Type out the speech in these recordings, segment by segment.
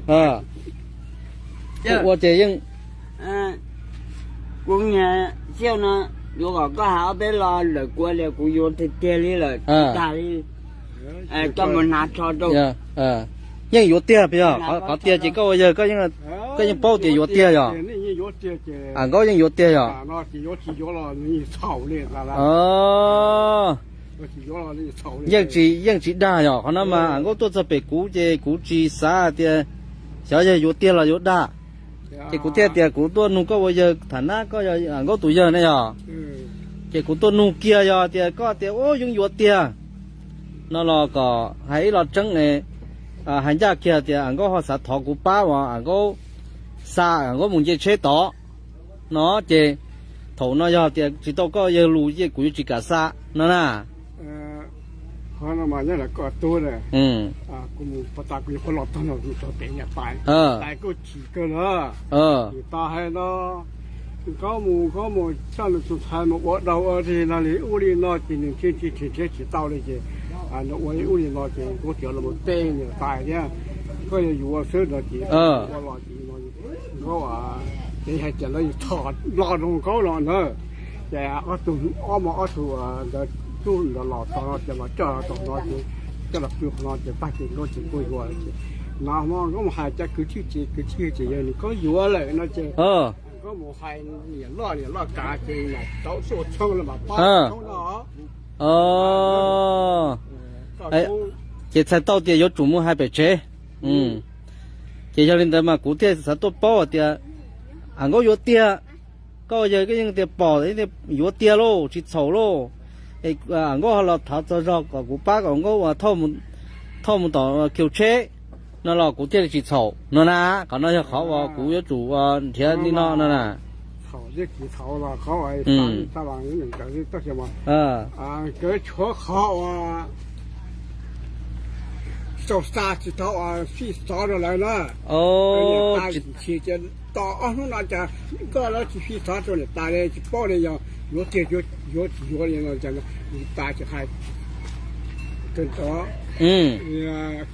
Ua ces yeej, kuv niag Xiauj no yuav kom koj hais ob peb lo lawm kuv ua li kuv yuav tiag tiag li lawm, tsis dag li. Koj mus hnav tsho rau. Yeej yuav tiag yog qhov tiag ces koj ua yawg koj yeej paub tias yuav tiag yog. Am Nkauj yeej yuav tiag yog. Yeej tsis, yeej tsis dag yog qhov no mas Am Nkauj tuaj txog pem kuv ces kuv tsis xav tias xyov yog yuav tiag los yuav dag. Ces kuv thiaj tias kuv tuaj nug koj ua yawg tham nab koj yog Am Nkauj tus yawg ne yog. Ces kuv tuaj nug kiag yog tias koj tias ub yeej yuav tiag no los kom hais ib lo tseeb, hais ncaj kiag tias Am Nkauj ho xav thov kuv pab uas Am Nkauj xa Am Nkauj mus nce tsheb tod no ces thaum no yog tias tsis tau koj yawg lus ces kuv yuav tsis kam xa no na. Qhov no mas nyob ntawm koj tub na. Kuv mus pov tas kuv yuav pov los tog no kuv tog pem niam tais, tais kuj chim kawg na. Niam tais hais no, nkawd mus nkawd mus coj nws tus ntxhais mus ua dau ua dig no li ub li no ces nws thiaj tsis tsis thiab tsis tau li ces nws ua li ub li no ces nkawd cov los mus teb niam tais thiab, koj yog yuav xwb no ces ua los ces no nkawd ces hais tias lawv yuav txhom los rau nkawd no na. Ces ob tug, ob mos ob tug ntawd tub ntawd los txog no ces los coj los txog no ces coj los pw qhov no ces tag kis nkawd ces nkawd yuav ces no hmo nkawd mus hais cov kwv tij ces kwv tij ces yog nws koj yuav lawm no ces nkawd mus hais niam loj niam loj kav ces niam tau tuaj tshoob los mas pab tshoob no. Ces txhais tau tias yuav tsum mus hais pem tsev. Ces yog li ntawd mas kuv thiaj xav tuaj paub hais tias Am Nkauj yuav tiag, koj yawg koj yeej tias pom yuav tiag lauj tsis txhaum lauj. Am Nkauj ho los thov txog zog kom kuv pab kom Nkauj thauj mus tom kiu tsheb no los kuv thiaj li tsis txhaum no na. Qhov no yog qhov uas kuv yuav tsum nrhiav li no no na. Nkawd tshuav qhov uas tau xa tsis tau fij xov rau lawv na. Tsis tos ob hnub no cas koj lawv tsis fij xov rau niam tais li tsis paub li yog yuav tiag yuav tsis yuav li no cas niam tais tsis hais.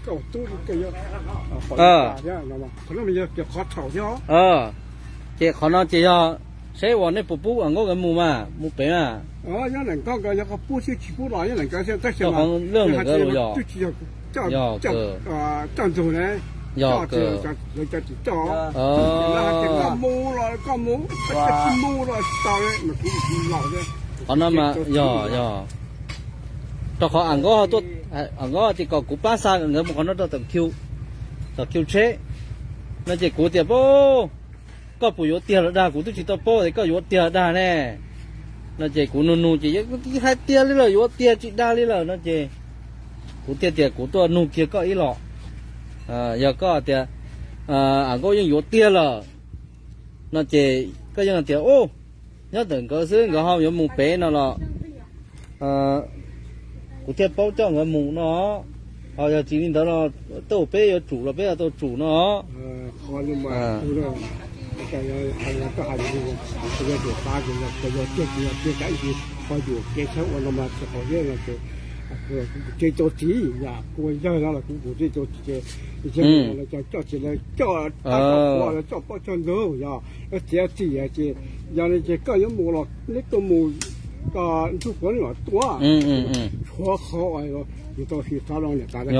Kaum tub thiab, qhov no yog tias qhov txhaum thiab. Ces qhov no ces yog seb uas nej puas pub Am Nkauj nkawd mus mas mus pem mas. Nyob ntawm nkawd nkawd yog koj pub thiab tsis pub los nyob ntawm nkawd thiab tab sis mas twb tsis yog coj ntug ne, coj lawv cov tsis coj, koj mus los koj mus, koj tsis mus los tsis tau mas kuv los thiab. Qhov no mas yog, yog rau qhov Am Nkauj, Am Nkauj tias kom kuv pab xa nkawd mus qhov no rau tom kiu tsheb no ces kuv tias, koj puas yuav tiag los dag, kuv twb tsis tau paub tias koj yuav tiag los dag ne. No ces kuv nug nug ces hais tiag li lawm, yuav tiag tsis dag li lawm no ces kuv thiaj tias kuv tuaj nug kiag koj ib los. Yog koj tias Am Nkauj yeej yuav tiag lawm no ces koj yeej tias, nyob ntawm nkawd xwb nkawd ho yuav mus pem no los kuv thiaj paub coj nkawd mus no. Ho yog tsis li ntawd no, tej uas peb yuav tsum los peb yuav tau tsum no. Qhov no mas, koj hais, yog tias pab, yog tiag, yog tiag, ho yuam kev txhawb ua no mas tsis qhov thiab no ces kuv tes tau txiv, yog kuv ua yawg no los kuv tes tau txiv ces yawg no coj ces lawv coj, lawv coj pab coj ntug, yog lawv txiav txim ces yog li ces koj yuav mus los neb tuaj mus, ntxuj quav neb mam tuaj, tshuav qhov uas yus tau fij xov rau niam tais, fij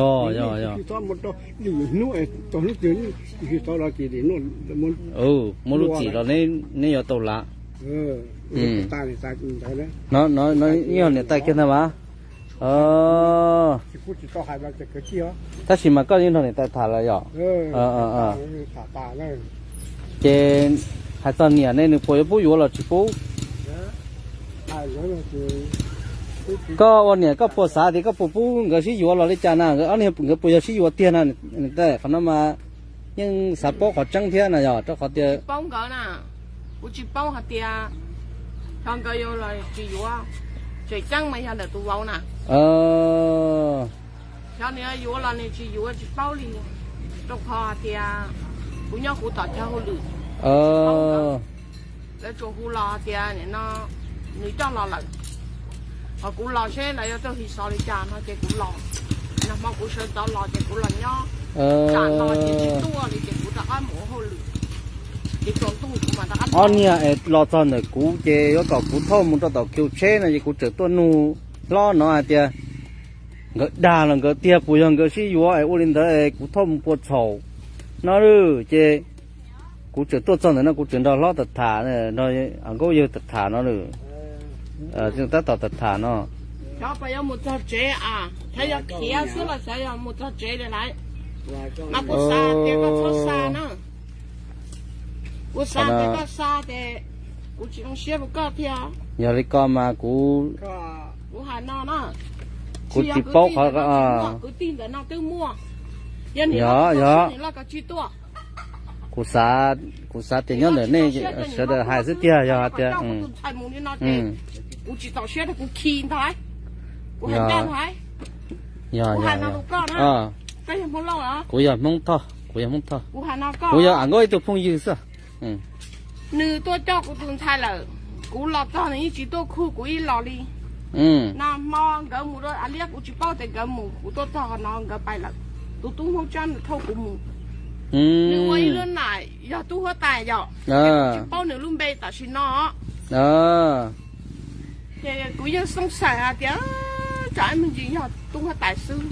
xov mus rau ib hnub, tau hnub twg fij xov rau ces muab lub txim los neb yuav tau lav. No yog niam tais kiag ntag mas. Tab sis mas koj yeej nrog niam tais tham lawm yom? Ces hais txog niam ne nws puas yuav pub yuav los tsis pub? Koj ua niam koj puas xav tias koj puas pub nkawd sib yuav los li cas na? Nkawd ob niag nkawd puas yog sib yuav tiag na? Niam tais, qhov no mas yeej xav paub qhov tseeb thiab na yog rau qhov tias paub nkawd na, kuv tsis paub hais tias xyov nkawd yuav los tsis yuav, tseem ceeb mas yog ntawm tus vauv na. Xyov nws yuav los nws tsis yuav tsis paub li, rau qhov hais tias kuv nyob kuv tom chaw hauj lwm, lawv tsuas hu los hais tias nim no nws coj los lawm, ho kuv los seb lawv yuav tuaj fij xov li cas no ces kuv los, nag hmo kuv sawv ntxov los ces kuv los nyob, tsam no ces tsis tuaj li. Ob niag es los txog ntawm kuv ces yuav kom kuv thauj mus rau tom kiu tsheb no ces kuv tseem tuaj nug hlob no hais tias nkawd dag los nkawd tiag puas yog nkawd sib yuav es ua li ntawd es kuv thauj mus puas txhaum no lawm ces kuv tseem tuaj txog ntawm no kuv tseem nrog hlob tham tham, nrog nkauj yawg tham tham no lawm, tab tom tham tham no. Xyov puas yuav mus txog tsev, xyov yog khiav xwb los xyov yog mus txog tsev li lawm. Mas kuv xav tias koj txhob xa na. Kuv xav tias koj xa ces kuv tsis zoo siab rau koj thiab. Yog li ko mas kuv, kuv hais no na, kuv tsis paub qhov, kwv tij ntawm no twb muaj. Yog, yog, kuv xav, kuv xav tias nyob ntawm nej sawv daws hais xwb tiag, yog hais tias kuv tsis txaus siab rau kuv khi ntag. Kuv hais ncaj ntag. Yog, kuv yog Hmoob Lauj, kuv yog Hmoob Thoj, kuv yog Hmoob Thoj, kuv yog Am Nkauj ib tug phooj ywg xwb. Nws tuaj coj kuv tus ntxhais lawm, kuv los txog nws yeej tsis tuaj khu kuv ib los li. Nag hmo nkawd mus rau Av Liab kuv tsis paub tias nkawd mus, kuv tuaj txog qhov no nkawd pais lawm. Tus tub Hmoob Tsab nws thauj kuv mus. Nws ua ib lub nam yog tub huab tais yom, tsis paub nws lub npe tam sim no. Ces kuv yeej xoob xais hais tias tsam ib me ntsis yog tub huab tais xwb.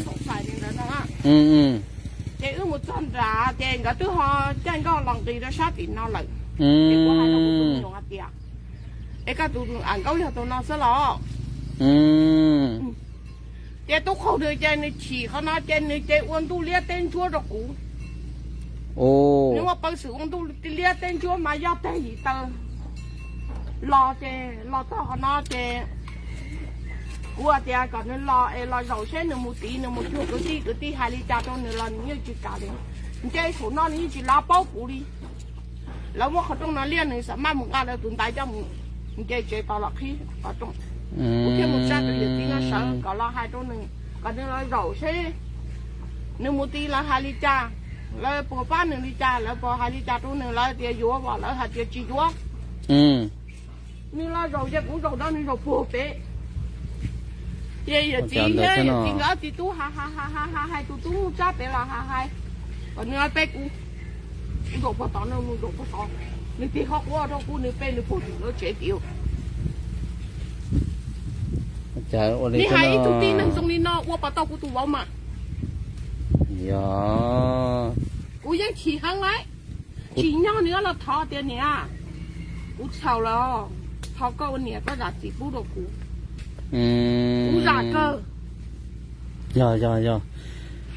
Xoob xais li ntawd no. Ces wb mus txog nrad ces nkawd twb ho caij nkoj los nqis rau sab tim no lawm. Ces kuv hais rau kuv tus me nyuam hais tias, es koj tus Am Nkauj yog tus no xwb los? Ces tub qaug nws ces nws chim qhov no ces nws ces ua ntuj liab teb ntsuab rau kuv. Nws ua peev xwm ua ntuj liab teb ntsuab mas yog teg yim taw los ces los txog qhov no ces kuv hais tias kom nws los es los zaum seb nws mus tid nws mus cuag kwv tij, kwv tij hais li cas rau nws los nws yeej tsis kam li. Nce saum no nws yeej tsis lav paub kuv li. Lawv muab qhov rooj no liaj nws xam maj mus nqa lawv tus ntaiv coj mus nce tsev tau los qhib qhov rooj. Kuv thiaj mus tsa tus yawm txiv no sawv kom los hais rau nws kom nws los zaum seb nws mus tid lawv hais li cas, lawv puas pab nws li cas, lawv puas hais li cas rau nws, lawv tias yuav los lawv hais tias tsis yuav. Nws los zaum ces kuv zaum no nws zaum puag pem. Ces yawm txiv thiab yawm txiv nkawd ob txiv tub hais hais hais hais hais tus tub Hmoob Tsab pem los hais hais kom nws peb kuv, kuv zaum puag tod no nws zaum puag tod, nws tig qhov quav rau kuv nws peb nws puag tim lawv tsev tid. Neb hais ib tug tib neeg zoo li no ua puas tau kuv tus vauv mas? Yog, kuv yeej chim heev lawm. Tsim nyog nws los thov tias niam, kuv txhaum lawm, thov koj ua niam koj zam txim pub rau kuv. Kuv zam kawg. Yog, yog, yog.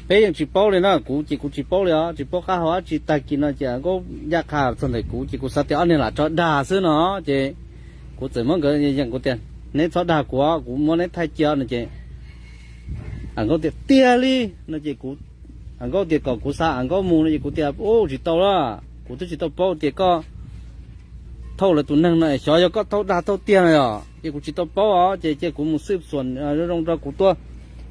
Peb yeej tsis paub li na, kuv ces kuv tsis paub li os, tsis paub qab hau dab tsi. Tag kis no ces Am Nkauj ncaj qha txog ntawm kuv ces kuv xav tias ob niag lam tso dag xwb no ces kuv txawm muab nkawd yees, kuv tias neb txhob dag kuv, kuv muab neb thaij cia no ces Am Nkauj tias tiag li no ces kuv, Am Nkauj tias kom kuv xa Am Nkauj mus no ces kuv tias ub tsis tau lawm, kuv twb tsis tau paub tias koj thauj lawv tus neeg no es xyov yog koj thauj dag thauj tiag no yom, ces kuv tsis tau paub os, ces cia kuv mus xwb xuas zoo rau kuv tuaj.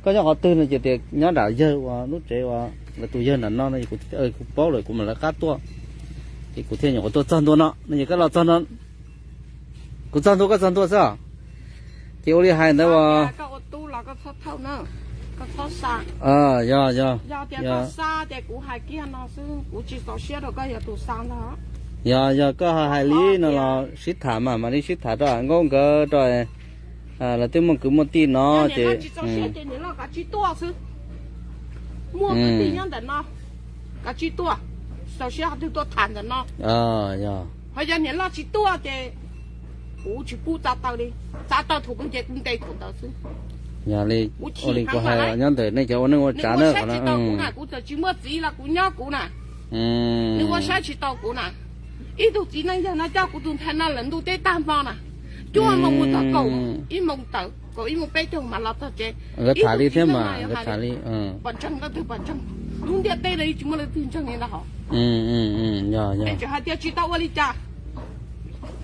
Koj nyob qhov twg no ces tias nyob nram yawg uas lub tsev uas lawv tus yawg nram no no, kuv paub lawm kuv mam lawv qab tuaj. Ces kuv thiaj nyuam qhuav tuaj txog ntua no no, ces koj los txog no, kuv txog ntua koj txog ntua xwb. Ces ua li hais ntawd uas yog, yog, yog, yog koj hais li no los sib tham mas mam li sib tham rau nkauj nkawd, lawv twb muaj kwv muaj tij no ces muaj kwv tij nyob ntawm no, kav tsij tuaj, xaus siab qhov twg tuaj tham ntawm no. Ho yog niam loj tsis tuaj ces kuv tsis pub txav taw li, txav taw thaum twg ces kuv ntes thaum ntawd xwb. Yog li, ua li kuv hais, nyob ntawm nej cov ua neej ua tsav na, kuv txawm tsis muaj txiv los kuv nyob kuv na, nws ua saib tsis tau kuv na. Ib tug txiv neej yawg no coj kuv tus ntxhais no lawm ntuj teb tag hmo na, cuaj moos mus txog kaum ib moos tawm, kaum ib moos peb caug mas los txog tsev. Nkawd tham li thiab mas, nkawd tham li. Pom ntseeg leej twg pom ntseeg, lub ntiaj teb no yeej tsis muaj leej twg ntseeg li ntag hos. Es tseem hais tias tsis tau ua li cas,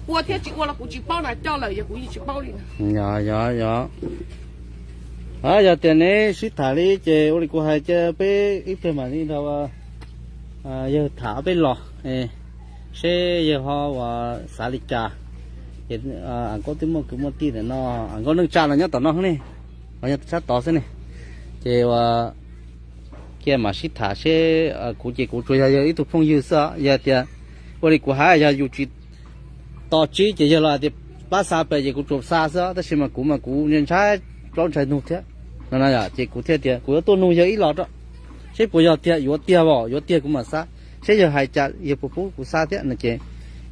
ua thiab tsis ua los kuv tsis paub na, coj lawm yog kuv yeej tsis paub li na. Yog, yog, yog. Yog tias neb sib tham li ces ua li kuv hais, cia peb ib pliag mam li nrog yawg tham ob peb los seb yawg ho uas xav li cas. Ces Am Nkauj twb muaj kwv muaj tij ntawm no, Am Nkauj neej tsa los nyob tom no ne, los nyob sab tod xwb ne. Ces uas cia mam sib tham seb, kuv ces kuv tsuas yog yawg ib tug phooj ywg xwb, yog tias Ua li kuv hais, yog yus tsis tos tsib ces yawg los hais tias pab xa pem ces kuv tsuas xa xwb, tab sis mas kuv mas kuv ntshai plaub ntshai ntug thiab no no yom, ces kuv thiaj tias kuv yuav tuaj nug yawg ib los rau, seb puas yog tiag, yuav tiag os, yuav tiag kuv mam xa, seb yawg hais cas yawg puas pub kuv xa thiab no ces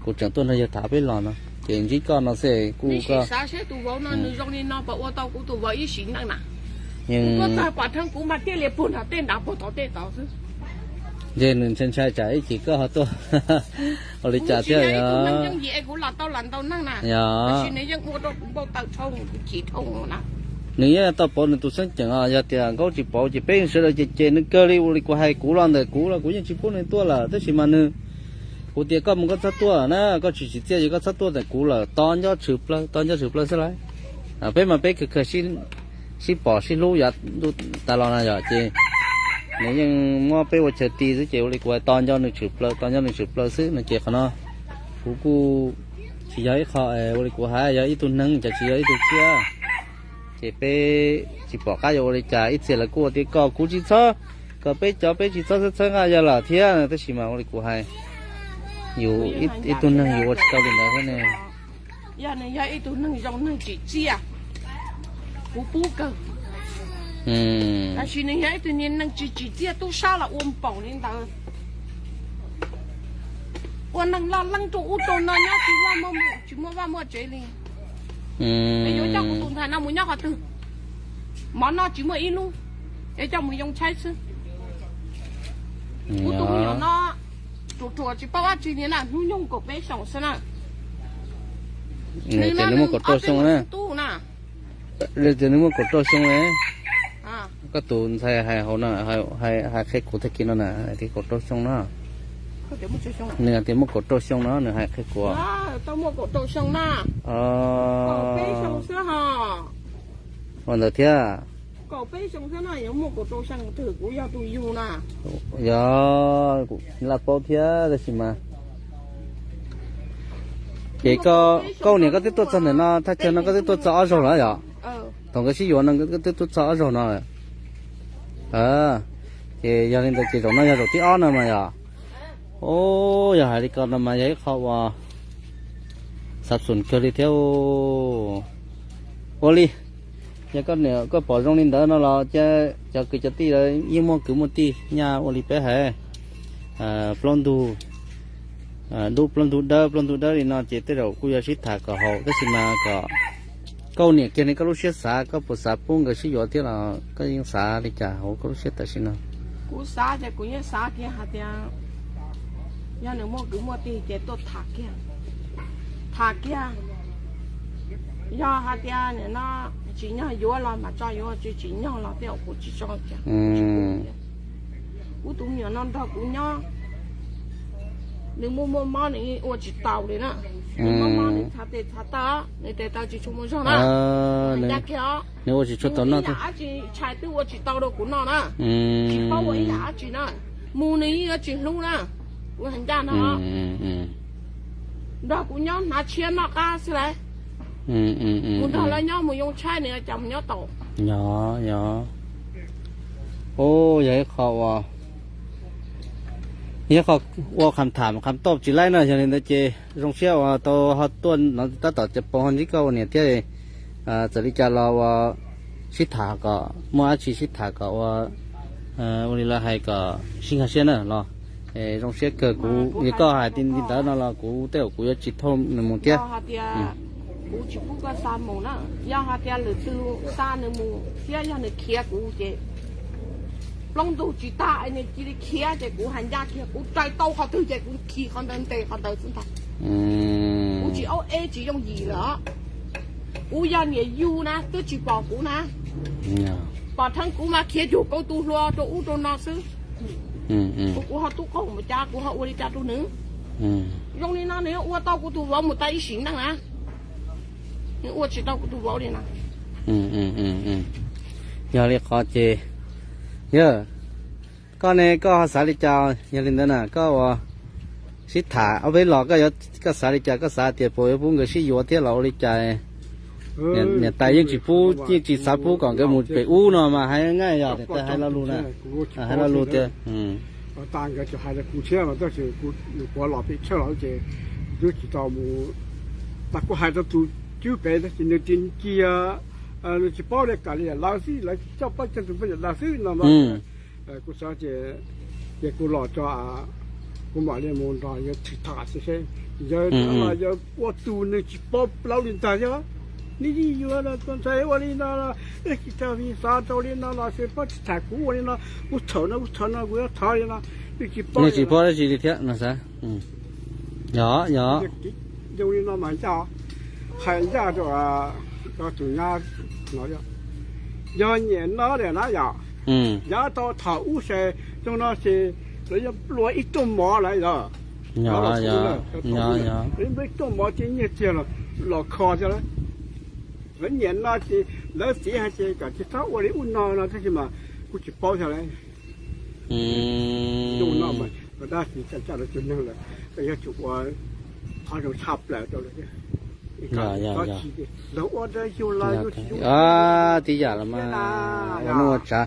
kuv tseem tuaj nrog yawg tham peb los no ces ntsib koj no xwb kuj koj ua tau kuv tus vauv ib sim neej na. Kuv pom dheev kuv mas thiaj li puag nram tej nrad puag tom tej tod xwb. Ntshe nws ntshai ntshai tsam ib chim koj ho tuaj ua li cas thiab. Yog, nws yeej ua rau kuv npau taws dhau, kuv chim dhau na. Nws yeej tau pauv nws tus xeeb ceem os, yog tias Nkauj tsis pauv ces peb sawv daws ces ces nws kawg li. Ua li kuv hais, kuv los ntawm kuv los kuv yeej tsis pub nws tuaj lawm, tab sis mas nws, kuv tias koj mus koj txhob tuaj na, koj tsis tsim txiaj ces koj txhob tuaj ntawm kuv lawm, to ncob tshwm plaws, to ncob tshwm plaws xwb lauj. Peb mas peb kawg kawg sib pom sib hlub yav ntuj tas los na yom, ces nws yeej muab peb ua chaw ti xwb ces ua li kuv hais, to nco nws tshwm plaws, to nco nws tshwm plaws xwb no ces qhov no kuv kuj tsis yog ib qho, ua li kuv hais, yog ib tug neeg ces tsis yog ib tug tsiaj, ces peb tsis pom qab yuav ua li cas. Ib txhia lawv kuj ua tias kom kuv tsis txhob, kom peb cov peb tsis txhob txhawb txhawb nqa yawg lawm thiab, tab sis mas ua li kuv hais, yus ib tug neeg yus ua tsis tau li ntawd thiab ne. Yog nws yog ib tug neeg zoo neeg tsim txiaj, kuv pub kawg. Tab sis nws yog ib tug neeg tsis tsim txiaj, tub sab los ua npaum li ntawd, ua neeg loj leeb rau ub rau no nyob tsis muaj vaj muaj tsev li. Es yuav coj kuv tus ntxhais no mus nyob qhov twg? Mov noj tsis muaj ib lub, es coj mus yoo tshaib xwb. Kuv tus me nyuam no ruam ruam tsis paub dab tsi li na, hnub nyoog kaum peb xyoos xwb na. Nws muaj kaum rau xyoo na. Tias nws muaj kaum rau xyoo ne. Koj tus ntxhais hais hauv no, hais qhia kuv tag kis no na, tias kaum rau xyoo no. Nws hais tias muaj kaum rau xyoo no, nws hais qhia kuv. Ua ntawd thiab. Yog, kuv laj paub thiab tab sis mas. Ces koj niam koj twb tuaj txog ntawm no, thaj chaw no koj twb tuaj txog ob zaug lawm yom? Thaum nkawd sib yuav no koj twb tuaj txog ob zaug no lawm. Ces yog li ntawd ces zaum no yog zaum thib ob no mas yom. Yog hais li ko no mas yog ib qho uas xav xum kawg li thiab. Ua li, yog koj niam koj pom zoo li ntawd no los cia cov kwv cov tij lawv yeej muaj kwv muaj tij nyaj ua li peb hais, plaub ntug dub plaub ntug dawb plaub ntug dawb li no ces tej zaum kuj yuav sib tham kom haum, tab sis mas kom koj niam kiag li koj lub siab xav, koj puas xav pub nkawd sib yuav thiab los koj yeej xav li cas hauv koj lub siab tam sim no? Kuv xav ces kuv yeej xav kiag hais tias yog nws muaj kwv muaj tij ces tuaj tham kiag, tham kiag. Yog hais tias nim no tsim nyog yuav los mas tso yuav, tsis tsim nyog los tej zaum kuv tsis tso, kuv tus me nyuam no nrog kuv nyob, nws muaj muaj mob nws ua tsis taus li na. Nws muaj mob nws txhav tes txhav taw, nws tes taw tsis tshua muaj zog na. Nws ua tsis tshua tau noj, ib yam dab tsi tshais twb ua tsis tau rau kuv noj na. Tsis paub ua ib yam dab tsi na, mus nws yeej yuav tsis hlub na. Kuv hais ncaj no, nrog kuv nyob hnav tshiab noj qab xwb lauj. Mus nrog lawv nyob mus yoo tshaib nws cas mus nyob tau. Yog, yog. Yog ib qho uas, yog qho ua qham tham qham toj tsis laib no, yog li ntawd ces zoo siab uas tau ho tuaj no tab tom cav poos ho ntsib koj ua niam thiab. Txawm li cas los ua sib tham kom muaj dab tsi sib tham kom ua, ua li lawv hais kom sib nkag siab na los. Zoo siab kawg kuv, yog koj hais li ntawd no los kuv tej zaum kuv yuav tsis thauj nws mus thiab. Kuv tsis pub koj xa mus na. Yog hais tias lwm tus xa nws mus thiab yog nws khiav kuv ces plaub ntug tsis tag es nws cia li khiav ces kuv hais ncaj kiag, kuv rais tau qhov twg ces kuv khi qhov ntawd ntes qhov ntawd xwb ntag. Kuv tsis aub eb tsis yooj yim lawm. Kuv yog niam yug na twb tsis pom kuv na. Pom dheev kuv mas khiav yug kauv tu hlua rau ub rau no xwb. Kuv, kuv ho tub qaug mus cas kuv ho ua li cas rau nws. Zoo li no nws ua tau kuv tus vauv mus tag ib sim neej na. Nws ua tsis tau kuv tus vauv li na. Yog li qhov ces, yog koj ne koj ho xav li cas? Yog li ntawd na koj ua sib tham ob peb los koj yuav, koj xav li cas? Koj xav tias puas yuav pub nkawd sib yuav thiab los ua li cas? Niam tais yeej tsis pub, yeej tsis xav pub kom nkawd mus pem ub no mas hais nqaij yog niam tais hais lo lus na, hais lo lus tias Tag nkawd tseem hais rau kuv thiab mas tab sis kuv nyuam qhuav los pem tshawj los ces twb tsis tau mus. Mas kuv hais rau tus cwb pem tab sis nws tsis ntsia, nws tsis paub li, kam li lawv xwb, lawv coj pob coj tus poj niam lawv xwb no mas. Kuv xav ces, ces kuv los tso, kuv mam li mus nrog yawg tham tham seb, yawg no los yawg ua tus nws tsis paub plaub li ntag thiab. Nws yeej yuav tus ntxhais ua li no los tsis tau vim xav rau li no los tsis paub tsis tham kuv ua li no, kuv txhaum no kuv txhaum no kuv yuav thov li no, nws tsis paub, nws tsis paub dab tsi li thiab no xav. Yog, yog. Zoo li no mas ncaj, hais ncaj rau tus nyab no, yog nyiam no lawm na yom, yav tau thaum ub ces zoo no ces lawv yuav nplua ib rooj mov lawm yog, ib rooj mov ces nyiaj txiag los kho thiab lawm. Lawv nyiam no ces lawv txiv hais ces kom tsis txhob ua li ub no no tab sis mas kuv tsis paub thiab lawm. Zoo no mas dab tsi txawj coj lawv tus neeg lawm, yog tsum ua qhov zoo tshaj plaws rau lawv. Lawv ua rau yus los yus tsis, tib yam los mas ua neej ua tsav,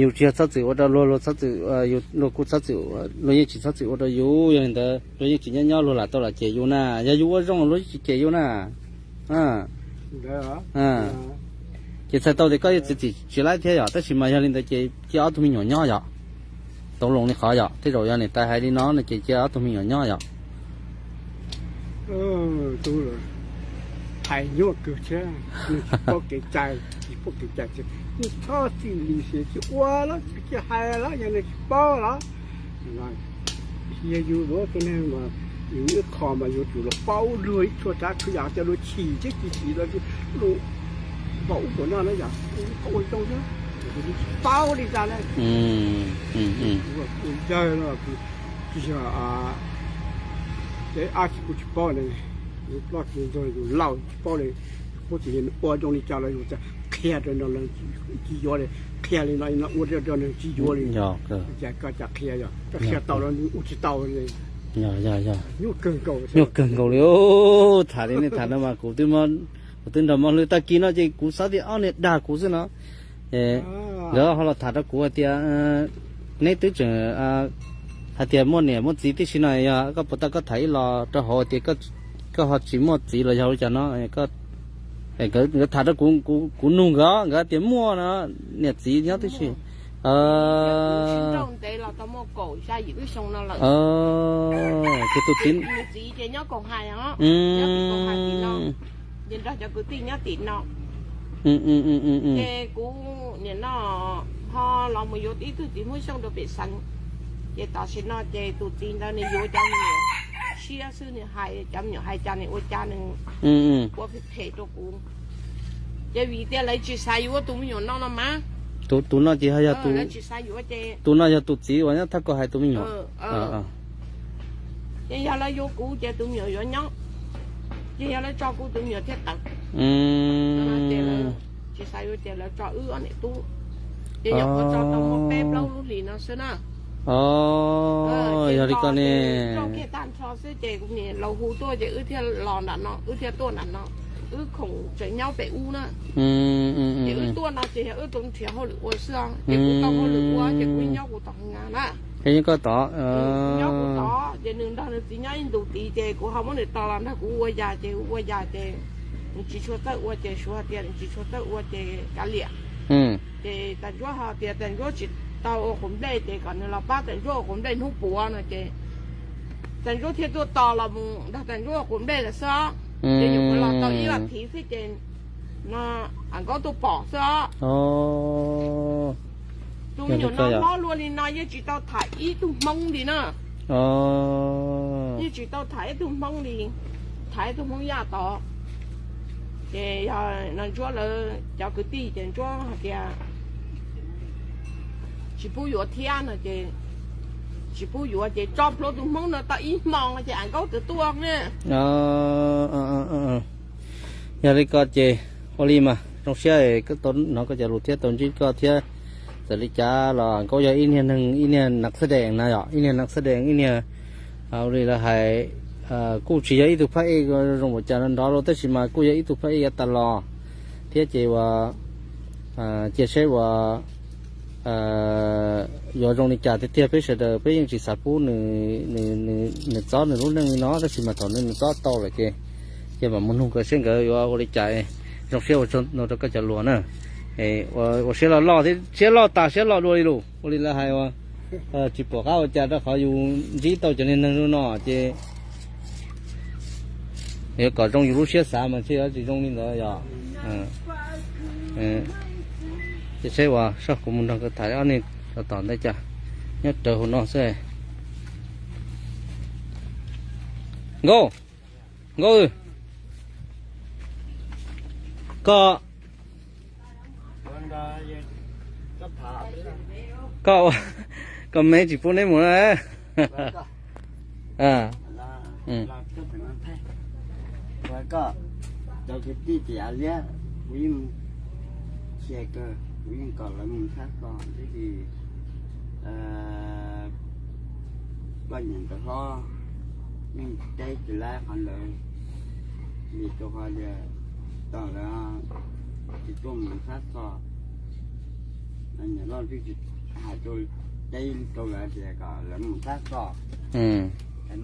yus tsis yog txhob txwm ua rau luag, luag txhob txwm, luag kuj txhob txwm, luag yeej tsis txhob txwm ua rau yus. Yog li ntawd luag yeej tsis nyob nyob luag lam tau lam cem yus na. Yog yus ua zoo luag yeej tsis cem yus na. Ces txhais tau tias koj yeej txiav txim tsis laib thiab yom, tab sis mas yog li ntawd ces cia ob tug me nyuam nyob yom. Tau loo li qhov yom, tej zaum yog niam tais hais li no no ces cia ob tug me nyuam nyob yom. Hais nyuaj kawg thiab, nws tsis paub kev cai, tsis paub kev cai, nws txhob txwm lim hiam tsis ua los tsis hais los yog nws tsis paub los. Yog yus ua tus neeg mas yus ib qho mas yus tsum los paub luag ib txhua tsav txhua yam, cov luag chim thiab tsis chim los luag paub ub paub no na yom, ua zoo thiab, tsis paub li cas na. Ua yawg no tsis yog, ces ab tsis kuv tsis paub ne, yus ploj tsis ntxuag yus laus tsis paub li, yus paub tias yog nws ua zoo li cas los yus qhia rau no los tsis yuav li, qhia li no ua rau nws tsis yuav li. Cas koj cas qhia, yog koj qhia tau los nws ua tsis tau li. Nyuaj kawg nkaus li. Tham li nej tham no mas kuv, kuv twb nrog Moj Hlwb tag kis no ces kuv xav tias ob niag dag kuv xwb no. Nkawd ho los tham rau kuv hais tias neb twb tseem hais tias muaj niam muaj txiv tib si no, yog koj puas tau koj tham ib los rau hauv tias koj ho tsis muaj txiv los yog li cas no. Nkawd tham rau kuv, kuv nug nkawd, nkawd tias muaj no, niam txiv nyob tib si. Ces tus txiv, ces nrog cov kwv tij nyob tim no. Ces kuv nim no ho los mus yuav ib tug txiv Hmoob Xyooj rau pem xeev, ces tam sim no ces tus txiv ntawd nws yuav cov me nyuam tshiab xwb, nws hais cov me nyuam hais cas nws ua cas nws ua phem phem rau kuv. Ces vim tias lawv tsis xav yuav tus me nyuam no no mas, tus no ces lawv tsis xav yuav ces, tus no yog tus txiv uas nyob thaj koj hais tus me nyuam. Ces yog lawv yuav kuv ces tus me nyuam yuav nyob, ces yog lawv tso kuv tus me nyuam thiaj tawm. Ces lawv tsis xav yuav ces lawv tso wb ob niam tub, ces nyuam qhuav tso tau muaj peb plaub lub hlis no xwb na. Yog li ko ne, tag nrho xwb ces kuv niam laus hu tuaj ces wb thiaj los nram no, wb thiaj tuaj nram no, wb khoom tseem nyob pem ub na. Ces wb tuaj no ces yog wb tau nrhiav hauj lwm ua xwb, ces kuv tau hauj lwm ua ces kuv nyob kuv tod na. Nyob kuv tod ces nws nrog nws txiv nyob ib ntus tid ces kuv ho muab nws tos los nrog kuv ua yas ces kuv ua yas ces nws tsis tshua txawj ua ces Suav hais tias nws tsis tshua txawj ua ces kav liam. Ces Tais Ntsuab ho tias Tais Ntsuab tsis tau ua quav nplej ces kom nws los pab Tais Ntsuab ua quav nplej hnub puav no ces Tais Ntsuab thiaj tuaj tos los mus nrog Tais Ntsuab ua quav nplej lawm xwb. Ces nyuam qhuav los tau ib vas thiv xwb ces no Am Nkaub tuaj pom xwb os. Tus me nyuam no mob luaj li no yeej tsis tau tham ib tug Hmoob li na. Yeej tsis tau tham ib tug Hmoob li, tham ib tug Hmoob Yaj tod. Ces yog no Ntsuab lawv cov kwv tij ces Ntsuab hais tias tsis pub yuav thiab no ces tsis pub yuav ces tso plhuav tus Hmoob no tau ib hmo ces Am Nkaub twb tuaj ne. Yog li ko ces ua li mas zoo siab no koj cov lus thiab tau ntsib koj thiab. Txawm li cas los Am Nkaub yog ib niag neeg, ib niag nas xab dees na yom, ib niag nas xab dees, ib niag ua li lawv hais kuj tsis yog ib tug phab ej zoo npaum cas nrov los tab sis mas kuj yog ib tug phab ej yav tas los thiab ces uas cia seb uas yuav zoo li cas tiag tiag peb sawv daws peb yeej tsis xav pub nws txob nws lub neej li no, tab sis mas thaum nws txob tau lawm ces, ces mam mus nug nkawd seb nkawd yuav ua li cas. Zoo siab ua tsaug ntau rau koj cov lus na. Ua siab loj loj thiab, siab loj tas siab loj dua li lus ua li lawv hais uas tsis pom qab ua cas rau qhov yus ntsib tau cov niag neeg zoo no ces yuav kom zoo yus lub siab xav mas thiaj yuav tsis zoo li ntawd yog. Ces saib uas soj kuv mus nrog nkawd tham ob niag tom ntej cas nyob rawv hauv no xwb. Nkauj, Nkauj, koj, koj, koj me tsis pub neb mus na. Cov kwv tij tias liab, kuv yeej cia kawg, kuv yeej kom lawv mus txhab xo, tab sis koj niam nkawd hlob yeej teb tsis laib qhov ntawd, vim rau qhov tias tau lawv tsis tuaj mus txhab xo. Niam loj twb tsis hais rau, teb rau lawv tias kom lawv mus txhab xo.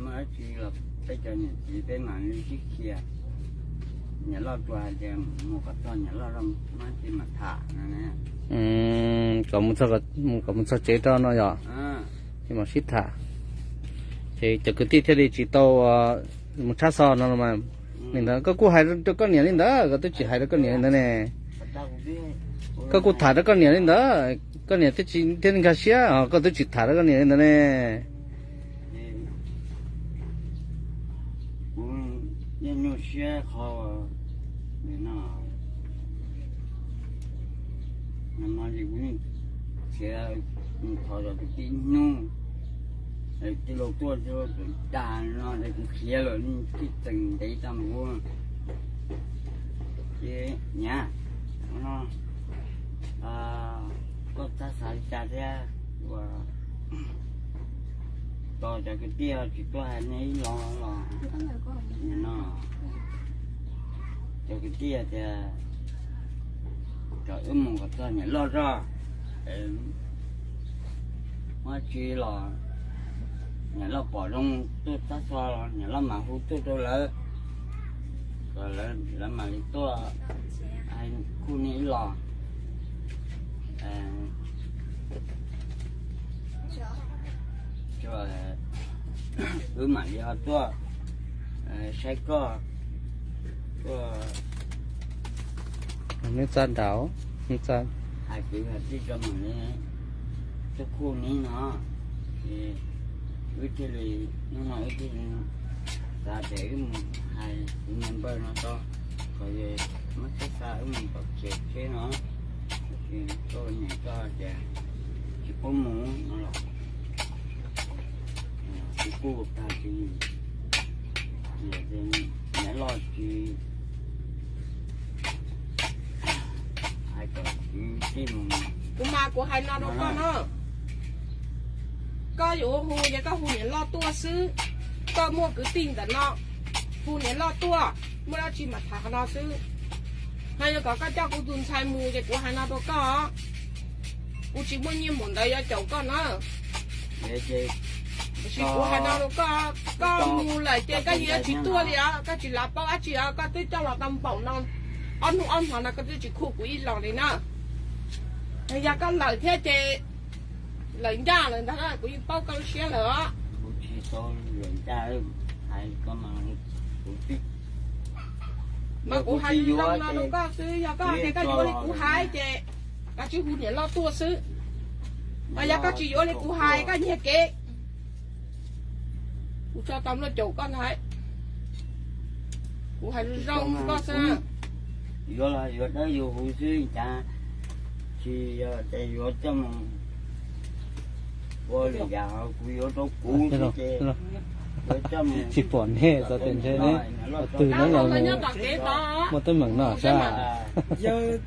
Muaj dab tsi los peb cov niam txiv peb mam li sib qhia. Niam loj tsuas hais tias mus kom txog niam loj zog muaj dab tsi mam tham no. Kom mus txog tsev rau no yom, ces mam sib tham. Ces cov kwv tij thiaj li tsis tau mus tshab xo no los mas. Li ntawd koj kuj hais rau koj niam li ntawd, koj twb tsis hais rau koj niam li ntawd ne. Koj kuj tham rau koj niam li ntawd, koj niam thiaj li nkag siab, koj twb tsis tham rau koj niam li ntawd ne. Kuv yeej nyuaj siab qhov no, no ces kuv yeej khiav mus thov cov kwv tij ib hnub, tij laug tuaj tsis tau dag no es kuv khiav lawm, tij txeem ntev tag npaum. Ces niam, no koj txhob xav li cas thiab, ua tos cov kwv tij tsis tuaj hais nej ib los los no. Cov kwv tij tias kom wb mus kom txog niam loj zog, muaj dab tsi los niam loj pom zoo tuaj txhab xo los niam loj mam hu tuaj rau lawv, kom lawv mam li tuaj, kuj nej ib los. Wb mam li ho tuaj saib koj, tuaj, neb txaj nraud, neb txaj, hais kwv hais tij tso mam li tuaj kuj neb no. Ces wb thiaj li, hnub no wb thiaj li xav tias wb mus hais kuv niag npawg no tso, kom muab txhab xa wb mus tom tsev tsheb no. Koj niam koj tias tsis pub mus no los, kuv kuj tag tsis, niam loj tsis hais kom kwv tij mus. Kuv mas kuv hais no rau koj no, koj yuav hu ces koj hu niam loj tuaj xwb. Koj muaj kwv tij ntawm no, hu niam loj tuaj, muaj dab tsi mam tham qhov no xwb. Ho yog kom koj coj kuv tus ntxhais mus ces kuv hais no rau koj, kuv tsis muaj nyiaj npaum ntawd yuav caum koj na. Tiam sis kuv hais no rau koj, koj mus lawm ces koj yeej yuav tsis tuaj li os, koj tsis lav paub dab tsi os, koj twb coj los tau npaum no, ob hnub ob hmo no koj twb tsis khuj kuv ib los li na. Yog koj lawm thiab ces lawm ncaj lawm ntag, kuv yeej paub koj lub siab lawm os. Mas kuv hais zoo no rau koj xwb, yog koj hais tias koj yuav li kuv hais ces koj tsis hu niam loj tuaj xwb. Mas yog koj tsis yuav li kuv hais koj nyiag kev, kuv tso tau nplooj caum koj ntag. Kuv hais zoo zoo koj xwb. Yuav los yuav dawb yuav huv xwb cas, tsis yog tias yuav coj mus ua li cas, kuv yuav rau kuv xwb ces yuav coj mus. Tsis pom nej txog tias ntshe neb twg neb los muaj teeb meem no sab. Yawg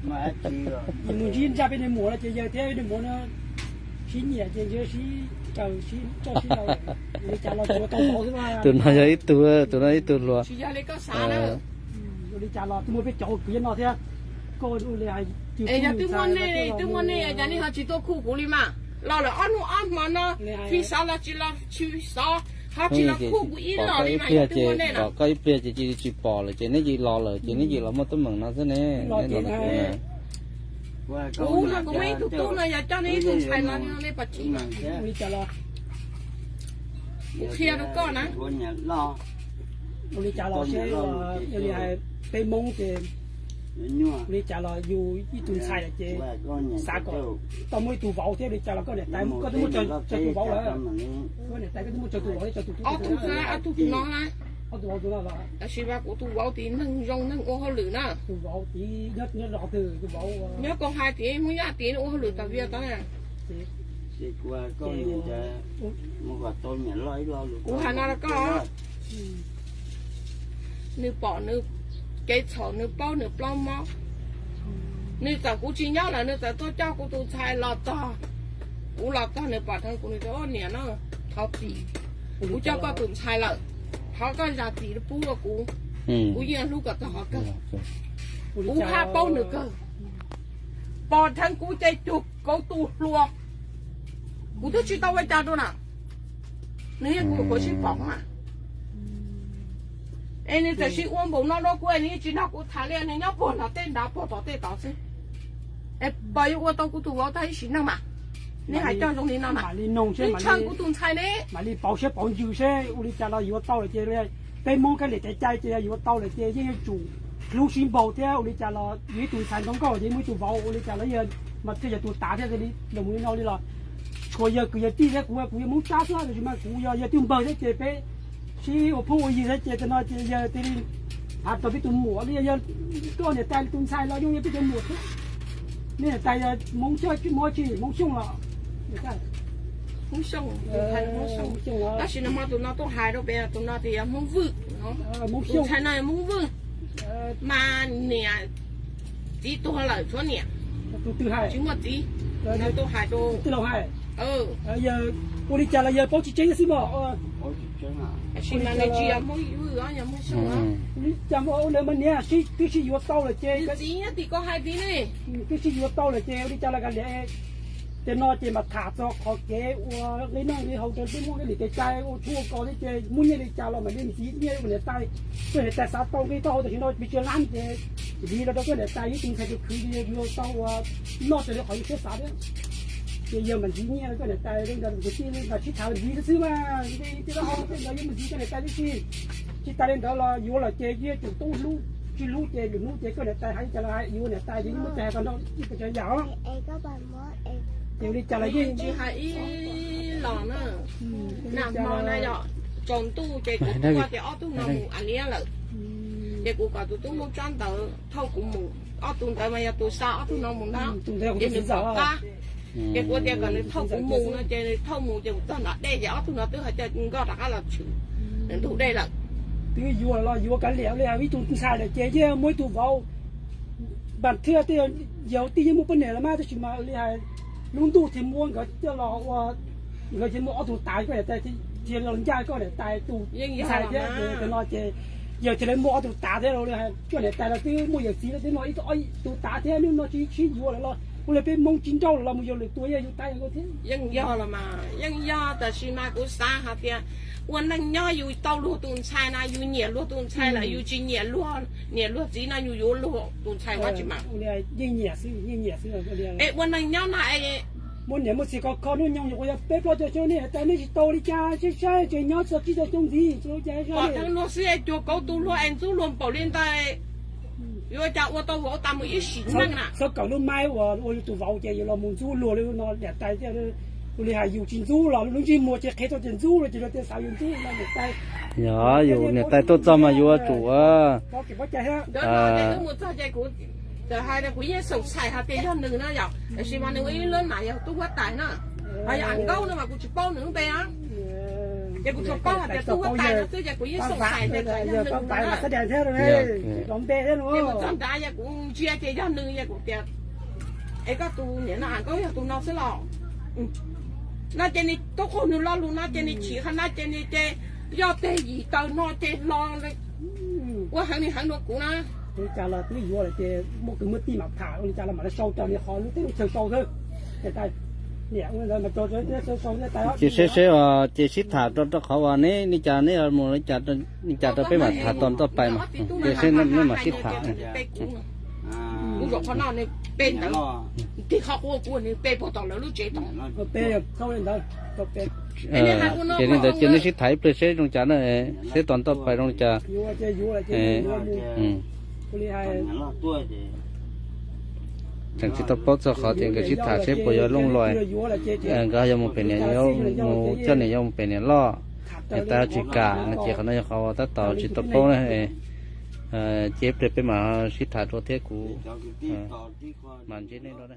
mus ntsib ntsa peb niag muam no ces yawg thiab peb niag muam no sib nyiam ces yawg sib raws sib coj sib raws, ua li cas los tsuav tau npaum xwb. Tus no yog ib tug, tus no ib tug hluas. Ua li cas los twb muaj peb cov kwv nyob no thiab, koj ua li hais Es yog twb muaj nej, twb muaj nej, cas nej ho tsis tuaj khuj kuv li mas? Los lawm ob hnub ob hmo no, fij xov los tsis los, tsis fij xov, ho tsis los khuj kuv ib los li mas yog twb muaj nej na. Pom koj ib pliag ces cia li tsis pom lawm ces neb cia li los lawm ces neb cia li los muaj teeb meem no xwb ne. Kuv no kuv muaj ib tug tub no yog coj nej ib tug ntxhais los li no nej pom tsis? Kuv qhia rau koj na. Ua li cas los seb, yog li hais peb Hmoob ces ua li cas los yus ib tug ntxhais lawm ces xav kom tau muaj ib tug vauv thiab. Ua li cas los koj niam tais koj twb muaj tsawg tus vauv lawm? Koj niam tais koj twb muaj tsawg tus vauv thiab tsawg tus tub? Ob tug, ob tug no na. Ob tug vauv tus no los? Tab sis mas kuv tus vauv tid neeg zoo neeg ua hauj lwm na. Tus vauv tid nyob zos twg tus vauv? Nyob Koos Hais tid, Hmoob Yaj tid, ua hauj lwm tas via tod na. Kuv hais no rau koj, nws pom nws kev txhaum, nws paub nws plaub mob. Nws txawm kuv tsis nyob lawm nws txawm tuaj coj kuv tus ntxhais los txog, kuv los txog nws pom dheev kuv nws tias, Niam no, thov txim, kuv coj koj tus ntxhais lawm, thov koj zam txim pub rau kuv, kuv yeej hlub kom txog qhov kawg. Kuv haj paub nws kawg, pom dheev kuv ces cuag kauv tu hlua. Kuv twb tsis tau ua cas rau na, nws yeej kuv sib pom mas. Es nws txawm sib ua npaum no rau kuv, nws yeej tsis nrog kuv tham li, nws nyob puag nram tej nrad puag tom tej tod xwb. Es puas yuav ua tau kuv tus vauv tag ib sim neej mas? Nej hais coj zoo li no mas, neb tshee kuv tus ntxhais ne. Mam li pauv siab pauv ntsws seb ua li cas los yuav tau lawm ces peb Hmoob kab liam kev cai ces yog yuav tau lawm ces yeej yuav tsum hlub sib npaug thiab. Ua li cas los yus ib tug ntxhais ntxoov nkauj ces muaj ib tug vauv, ua li cas los yog mas thiaj yog tus tav thiab li los mus li no li los. Tshuav yawg kwv yawg tij thiab kuv, kuv yog Hmoob Tsab xwb, tab sis mas kuv yog yawg twb npawg thiab ces peb sib ua phooj ua ywg thiab ces tam no ces yawg thiaj li hais tau peb tus muam li, yog koj niam tais tus ntxhais los yeej yog peb tus muam thiab. Nej niam tais yog Hmoob Xyooj, Hmoob tsi, Hmoob Xyooj los? Hmoob Xyooj, Hmoob Xyooj. Tab sis no mas tus no tuaj hais rau peb, tus no tias yog Hmoob Vwj, tus ntxhais no yog Hmoob Vwj, mas niam txiv tuag lawm tshuav niam, tsis muaj txiv. No tuaj hais rau, ua li cas los yawg paub tsis tseeb xwb mas. Tab sis mas nws tsis yog Hmoob Vwj, yog Hmoob Xyooj. Ua li cas ua ntawd mas niam, twb sib yuav tau lawm ces, txiv nyob tim koj hais tid ne, twb sib yuav tau lawm ces ua li cas los kav liam. Ces no ces mas tham txog qhov kev ua nqi noj nqi haus rau peb Hmoob kab liam kev cai ua tshuaj ua kos thiab ces muaj nyiaj li cas los mam li ntxiv nyiaj rau niam tais. Koj niam tais xav tau nqi tau haus tam sim no pes tsawg lab ces ntxiv los rau koj niam tais, ib tug ntxhais tus khwv ces yuav tau ua noj raws li qhov yus siab xav thiab. Ces yawg mam ntxiv nyiaj rau koj niam tais, rau kwv tij nkawd sib tham ntxiv xwb mas, tej no tej ntawd yuav mus ntxiv koj niam tais tib si. Tsis tas li ntawd los yuav lawm ces yeej tsum tub hlub, tsis hlub ces lwm hnub ces koj niam tais hais li cas los hais, yuav niam tais ces yeej muab tes hais kom nrau ib puas tsav yam os. Ces ua li cas los yeej tsis hais ib los na. Nag hmo na yog tsaus ntuj ces kuv tuaj tias ob tug no mus a liab lawm, ces kuv kom tus tub Hmoob Tsab ntawd thauj kuv mus. Ob tug ntawd mas yog tus xa ob tug no mus ntag, ces nws pom qab, ces kuv tias kom nws thauj kuv mus no ces nws thauj mus ces kuv txog nram dej ces ob tug no twb ho coj nkoj rov qab los tshwm ntug dej lawm. Twb yuav los yuav kav liam li, ib tug ntxhais lawm ces yeej muaj ib tug vauv, npam thiaj tej, yawg tij yeej muaj poj niam los mas tab sis mas li hais lub ntuj thiaj muab nkawd coj los ua, nkawd thiaj muaj ob tug tav, koj niam tais thiaj los ncaj koj niam tais tus ntxhais thiab. Ces no ces yawg thiaj li muaj ob tug tav thiab, koj niam tais los twb muaj yawm txiv lawm twb muaj ib tug tav thiab, hnub no tsis sib yuav lawm los ua li peb Hmoob tsis nrauj lawm los mus yuav lwm tus yog yus tais yus nkaus thiab. Yeej yog los mas, yeej yog, tab sis mas kuv xav hais tias ua neej nyob yus tau luag tus ntxhais na yus nyiam luag tus ntxhais lawm, yus tsis nyiam luag niam luag txiv no yus yuav luag tus ntxhais ua tsis mas. Yeej nyiam xwb, yeej nyiam xwb. Es ua neeg nyob no es muaj niam muaj txiv khov kho hnub nyoog, nyuam qhuav yog peb plaub caug xyoo nej hais tias nej tsis tau li cas, saib saib tseem nyob txog tsib caug xyoo ntxiv. Pom dheev luag xwb es cuag kauv tu luag es ntxub luag npaum li ntawd, yuav ua cas ua tau vauv tas mus ib sim neej na. Txhob kawm lub maib uas ua yus tus vauv ces yuav los mus ntxub luag li no niam tais thiab. Ua li hais yus tsis ntxub los lub ntsej muag ces qhia tau tias ntxub los ces luag thiaj xav yus ntxub no niam tais. Yog yus niam tais tuaj txog mas yuav tsum ua. Ntawd no ces wb mus txog ces kuv txawm hais tias kuv yeej xoom xaim hais tias yog nws na yom, tab sis mas nws ua ib lub nam yog tub huab tais na, ho yog am nkaub no mas kuv tsis paub nws lub npe na. Ces kuv tsuas paub hais tias tub huab tais no xwb ces kuv yeej xoom xaim tias yog nws na. Ces kuv txog nrad ces kuv ntsia ces yog nws, ces kuv tias, es koj tus niam no am nkaub yog tus no xwb los? No ces nws tub qug nws lo lus no ces nws chim qhov no ces nws ces yog teg yim taws no ces hlo ua heev li heev rau kuv na. Ua li cas los twb yuav lawm ces muaj kwv muaj tij mam tham, ua li cas los mam li sau raws li qhov lub teb lub chaw sau xwb. Ces niam ua li ntawd mas tso, sau sau. Ces seb seb os, ces sib tham rau rau qhov uas neb li cas, neb mus li cas rau peb mam tham tom ntoj pais mas. Ces seb neb mam sib tham. Ces li ntawd ces neb sib tham ib pliag seb zoo li cas na, seb tom ntoj pais zoo li cas. Tseem tsis tau paub txog qhov tias nkawd sib tham seb puas yuav looj lais. Nkawd yuav mus pem niam, mus coj niam yuav mus pem niam loj. Tab tsis kam no ces qhov no yog qhov tab tom tsis tau paub na. Ces ib pliag peb mam sib tham dua thiab kuv mam ntsib nej dua na.